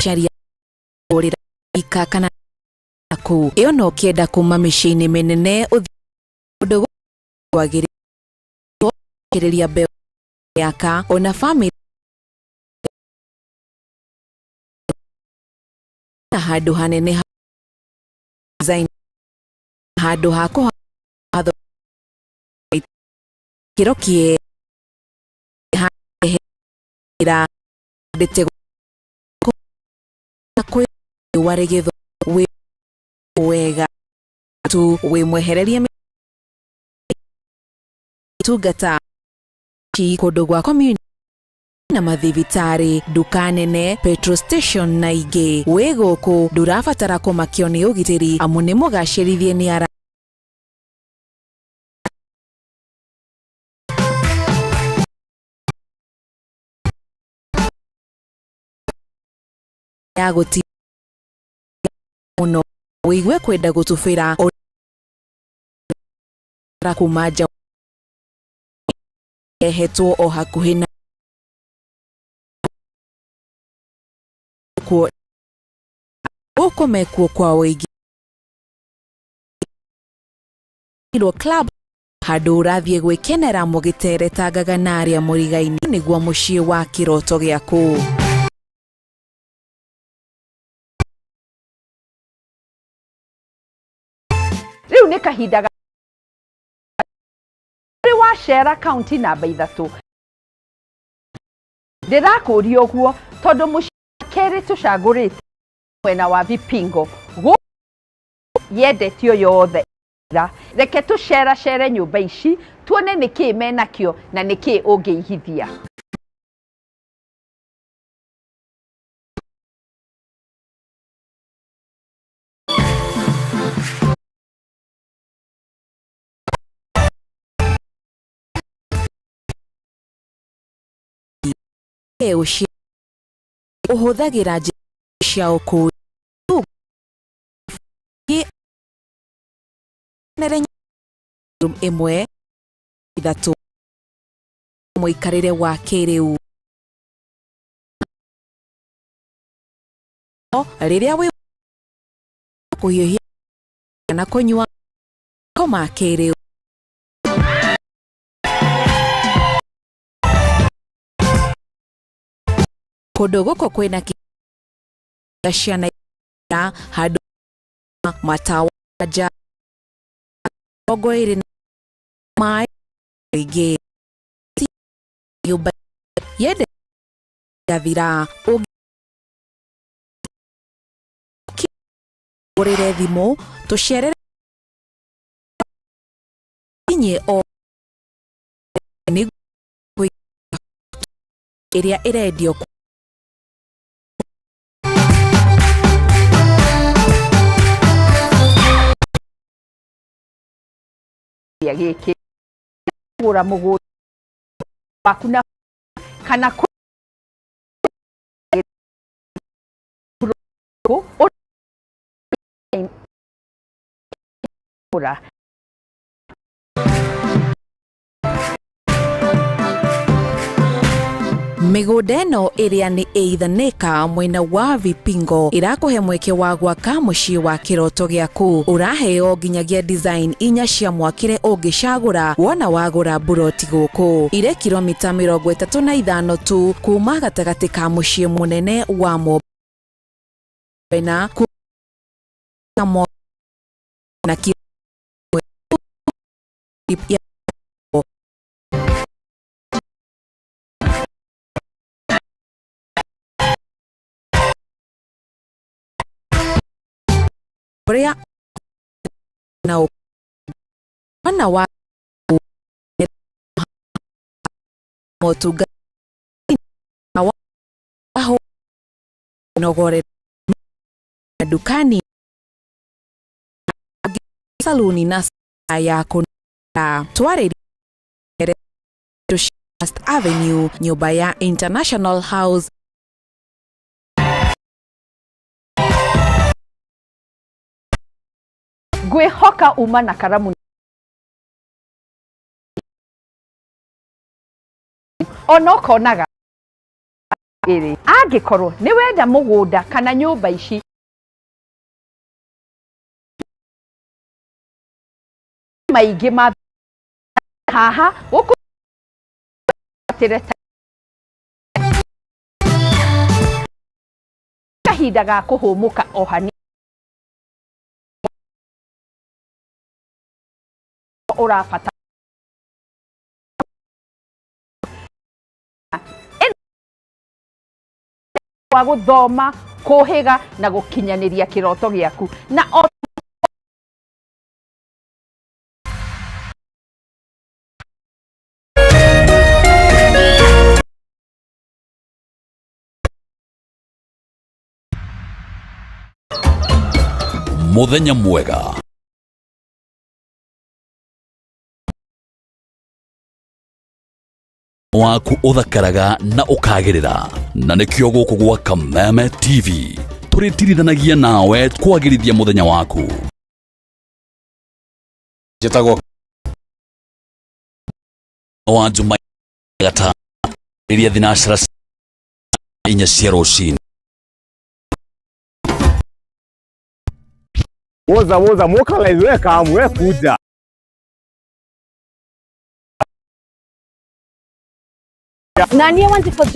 Caria kũrĩra ika kana kũ ĩyo no ũkĩenda kuma mĩciĩ-inĩ mĩnene ũthiĩ kũndũ kwagĩrĩirwo kĩrĩria mbeũ yaka ona famĩlĩ na handũ hanene ha design handũ ha kũhatho kĩro kĩera ndĩte kwĩ riũa rĩgĩthũa wĩ wega tu wĩ mwehererie tungata kũndũ gwa community na mathibitarĩ, nduka nene, petrol station na ingĩ. Wĩ gũkũ ndũrabatara kũmakio nĩ ũgitĩri amu nĩ mũgacĩrithie nĩ ara ya gũti mũno wĩigue kwenda gũtubĩra ũra kuma nja rehetwo o hakuhĩ na kuo gũkũ mekuo kwa ũingĩ club handũ ũrathiĩ gwĩkenera mũgĩteretangaga na arĩa mũrigaine nĩguo mũciĩ wa kĩroto gĩaku. Rĩu nĩ kahinda ga ũrĩ wacera kaunti namba 3. Ndĩrakũria ũguo tondũ mũciĩ wa kerĩ tũcagũrĩte mwena wa Vipingo gũkũ yendetio yothe. Reke tũceracere nyũmba ici tuone nĩkĩĩ menakĩo na nĩkĩĩ ũngĩigithia. Ũhũthagĩra njĩra cia ũkũũri ĩmwe ithatũ mũikarĩre wa kĩrĩu rĩrĩa wĩ kũhiũhia na kũnyua ma kĩrĩu. Kũndũ gũkũ kwĩna ciana handũ matawa nja 20 na maĩ ingĩ nyũmba yende gathira ũngĩgũrĩre thimũ tũcerere kinye o ĩrĩa ĩrendio. Gĩkĩ kũgũra mũgũnda waku na kana kũ Mĩgũnda ĩno ĩrĩa nĩ ĩithanĩka mwena wa Vipingo ĩrakũhe mweke wa gwaka mũciĩ wa kĩroto gĩaku. Ũraheo nginyagia design inya cia mwakĩre ũngĩcagũra wona wagũra mburoti gũkũ. Irĩ kilomita 35 tu kuma gatagatĩ ka mũciĩ mũnene wa Mombasa na ũrĩa na mwana wa motungata nogore dukani saluni na ya kũnogora twarĩria First Avenue nyũmba ya International House. Ngwĩhoka uma na karamu ona ũkonaga. Ĩrĩ angĩkorwo nĩ wenda mũgũnda kana nyũmba ici maingĩ ma haha gũkũ kahinda ga kũhũmũka o hanini ũrabatara wa gũthoma kũhĩga na gũkinyanĩria kĩroto gĩaku na o Muthenya mwega. Waku uthakaraga na ukagirira na nikio guku gwa Kameme TV turitiritanagia nawe kwagirithia muthenya waku. Njĩtagwo wa Juma gatano iria thinacara inya cia rũcinĩ. Woza woza mokalize we kamu we kuja. Nani want for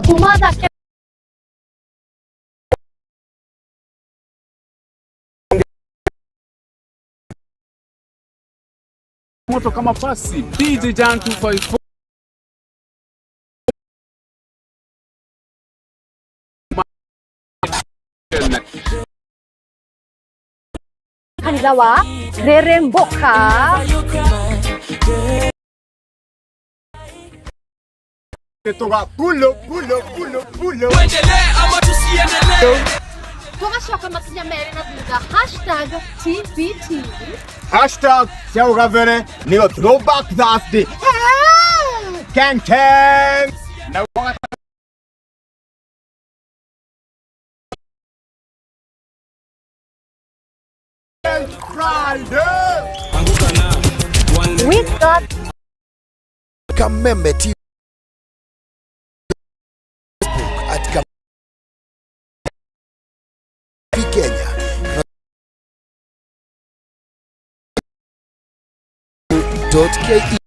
kuma thake. Moto kama pasi DJ Jan 254. Kanitha wa Reremboka. Tuga pulo pulo pulo pulo. Tugacoka makinya merĩ na thutha #TBT. Hashtag cia ũgavere nĩyo Throwback Thursday. Gang gang. Na Friday. We got Kameme TV Facebook at Kameme Kenya dot ke.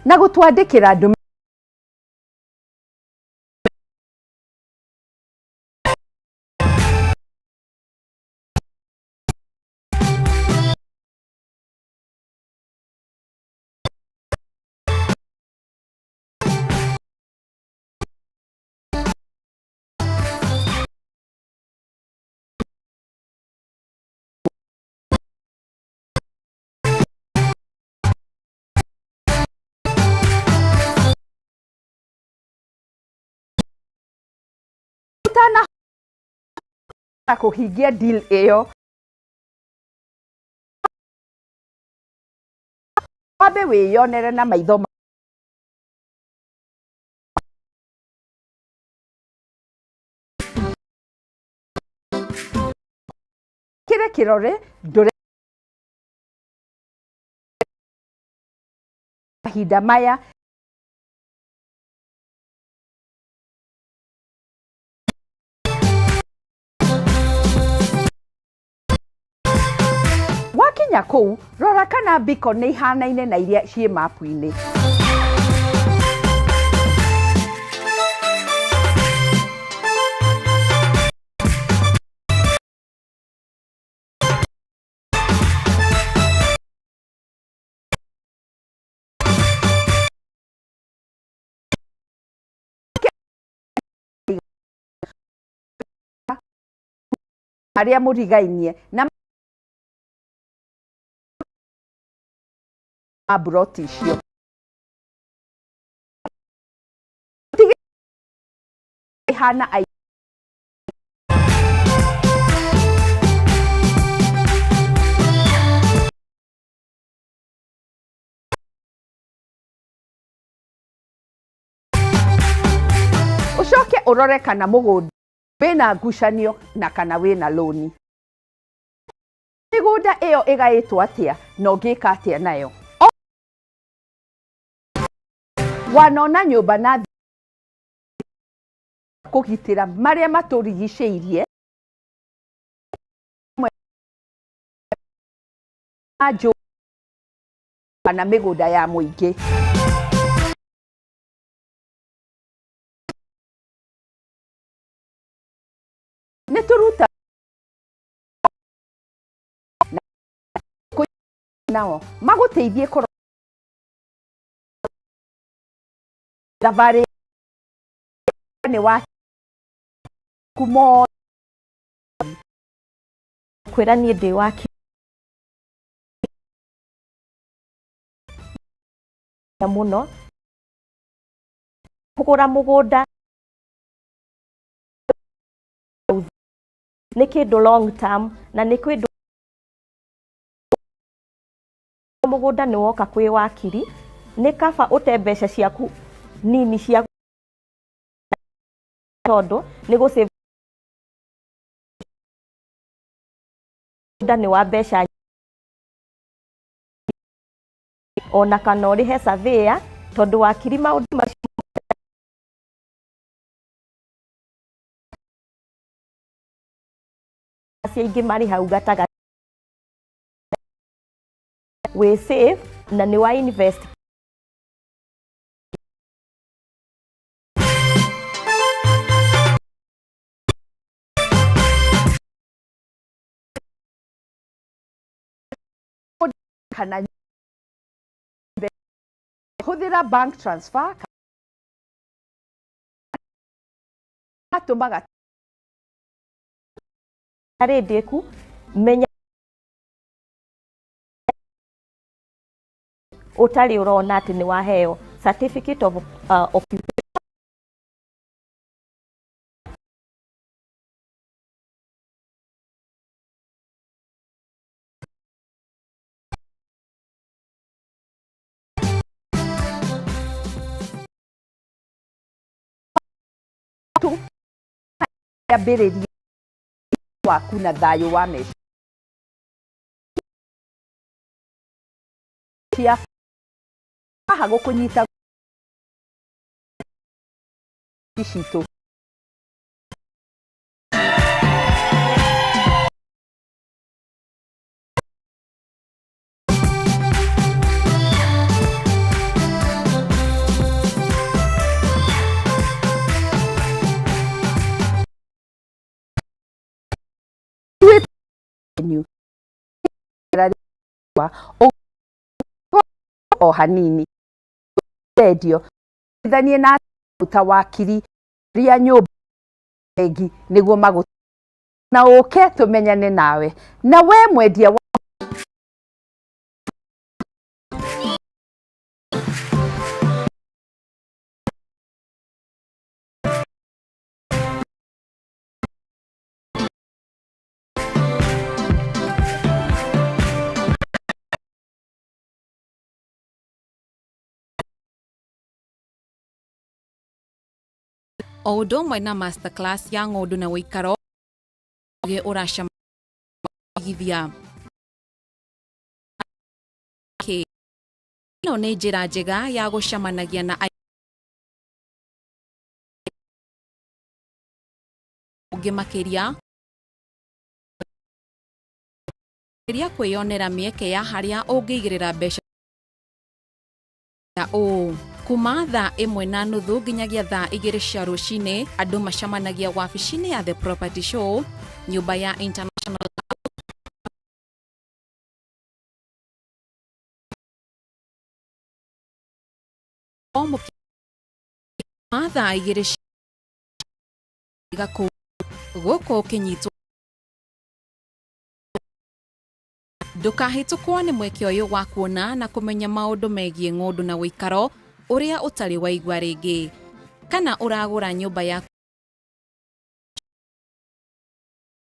Na gũtwandĩkĩra ndũmĩrĩri. Ũtana kũhingia deal ĩyo wambe wĩyonere na maitho kĩrĩ kĩrore ndũre mahinda maya wakinya kũu rora kana beacon nĩ ihanaine na iria ciĩ mapu-inĩ. Arĩa mũrigainie na mburoti icio. ĩhana ucoke urore kana mũgũnda wĩna ngucanio na kana wĩna loni. Mĩgũnda ĩyo ĩgaĩtwo atĩa na ũngĩka atĩa nayo. Wanona nyũmba na kũgitĩra marĩa matũrigicĩirie kana mĩgũnda ya mũingĩ. Nĩ tũruta nao magũteithie kũrora thabarĩ nĩ wa kumo kwĩra niĩ ndĩ waki mũno kũgũra mũgũnda nĩ kĩndũ long term na nĩ kĩndũ mũgũnda nĩ woka kwĩ wakiri nĩ kaba ũte mbeca ciaku nini cia tondũ nĩ gũ save mũgũnda nĩ wa mbeca ona kana ũrĩhe surveyor tondũ wakiri maũndũ macio acio aingĩ marĩ hau gatagatĩ wĩ safe na nĩ wa invest. Kana hũthĩra bank transfer atũmaga harĩ ndĩku menya ũtarĩ ũrona atĩ nĩ waheo certificate of occupation. Ambĩrĩria waku na thayũ wa meciria haha gũkũnyita citũ. O hanini endio thanie na ta wakiri ria nyũmba bengi nĩguo magũ na ũke tũmenyane nawe na we mwendia wa O ũndũ ũmwe na masterclass ya ng'ũndũ na ũikaro ũracemagithia ĩno nĩ njĩra njega ya gũcemanagia na ũngĩ makĩria kwĩyonera mĩeke ya harĩa ũngĩigĩrĩra mbeca ũũ kuma thaa 1:30 nginyagia thaa 2 cia rũcinĩ andũ macemanagia wabici-inĩ ya The Property Show nyũmba ya International thaa 2 cia gũkũ ũkĩnyitwo ndũkahĩtũkwo nĩ mweke ũyũ wa kuona na kũmenya maũndũ megiĩ ng'ũndũ na ũikaro ũrĩa ũtarĩ waigua rĩngĩ kana ũragũra nyũmba yaku.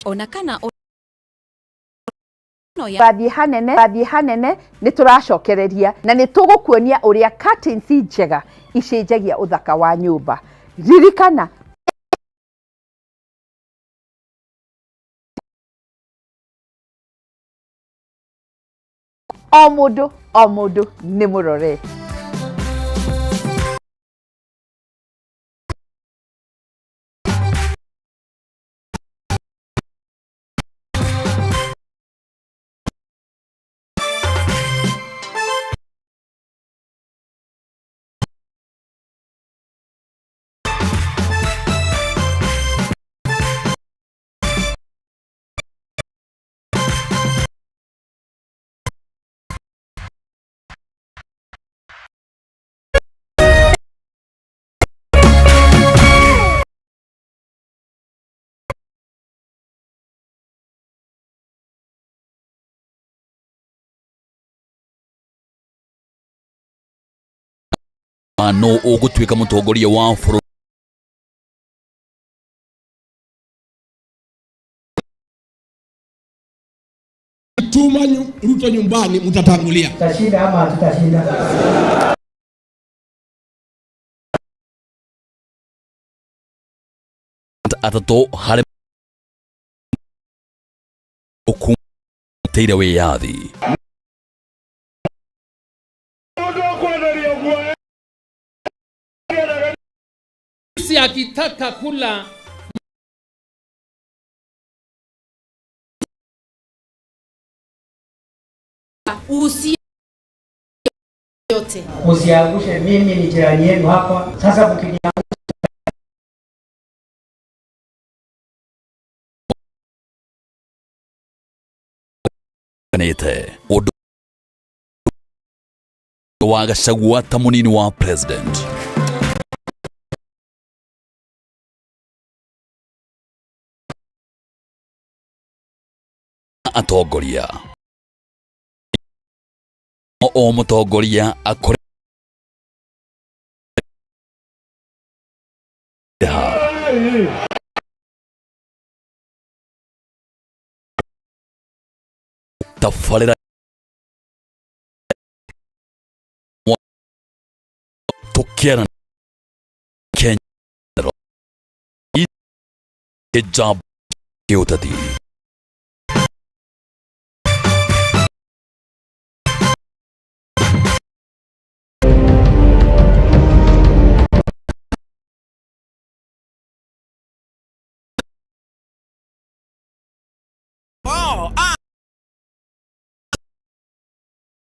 Ona kana Wathiĩ hanene, wathiĩ hanene, nĩ tũracokereria na nĩ tũgũkuonia ũrĩa curtains njega icenjagia ũthaka wa nyũmba. Ririkana o mũndũ o mũndũ nĩ mũrore. No ũgũtuĩka mũtongoria wa bũrũri. Tuma Ruto nyumbani, mtatangulia. Tutashinda ama hatutashinda? Atatũ harĩ ũkumĩire wĩyathi. Akitaka kula uhusia yote. Usiangushe, mimi ni jirani yenu hapa. Sasa mkiniangusha nĩte ũndũ wa Gachagua ta mũnini wa president. Atongoria o mũtongoria akore tabarĩra tũkĩara Kenya hijab gĩũteti.